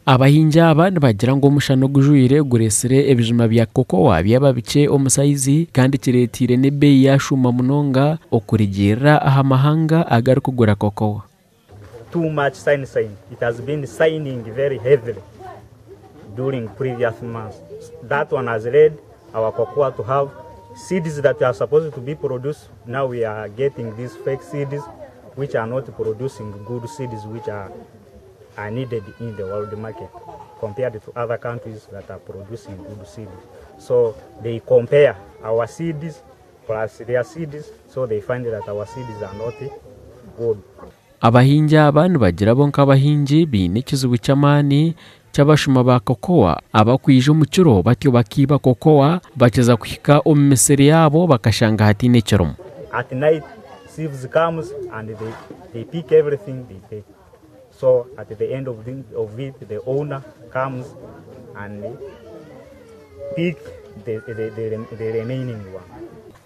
Abahingi aba nibagira ngu omushana ogujwire gureetsire ebijuma bya kokowa byaba bikye omu sayizi kandi kireeteire n'ebeeyi yashuuma munonga okurugiirira aha mahanga agarikugura kokowa. Too much sunshine, it has been shining very heavily during previous months. That one has led our cocoa to have seeds that are supposed to be produced. Now we are getting these fake seeds which are not producing good seeds which are, are needed in the world market compared to other countries that are producing good seeds. So they compare our seeds plus their seeds, so they find that our seeds are not good. Abahingi aba nibagira bo nk'abahingi baine ekizibu ky'amaani ky'abashuma ba kokowa abakwija omu kiro batyo bakiiba kokowa bakiza kuhika omu misiri yaabo bakashanga hataine ekirimu. At night, thieves comes and they pick everything they take. So at the end of it, the owner comes and pick the remaining one.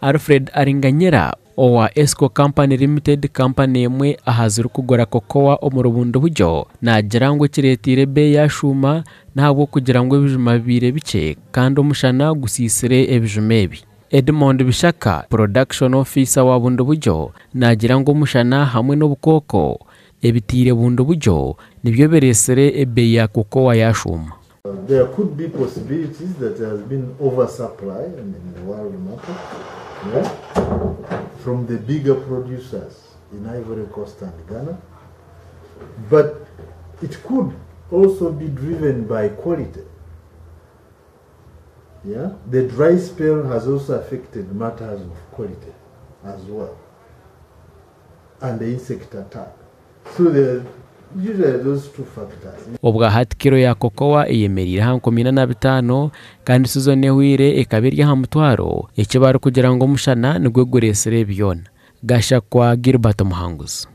Alfred Aringanyira owa Esco Company Limited, kampani emwe aha zirikugura kokowa omu rubundo buryo, naagira ngu ekireeteire ebeeyi yashuuma n'ahabw'okugira ngu ebijuma bibaire bikye kandi omushana gusiisire ebijuma ebi. Edmond Bishaka, production officer wa Bundibugyo, naagira ngu omushana hamwe n'obukooko ebitiire Bundibugyo nibyo bireetsire ebeeyi ya kokowa yashuuma. There could be possibilities that there has been oversupply, I mean, in the world market, yeah, from the bigger producers in Ivory Coast and Ghana. But it could also be driven by quality. Yeah, the dry spell has also affected matters of quality as well, and the insect attack. So there are usually those two factors. Obwa hati kiro ya kokowa eyemereire aha 45 kandi sizoni ehwire ekaba eri aha 100, eki barikugira ngu omushana nigwo gureetsire byona. Gashakwa Gilbert Muhanguzi.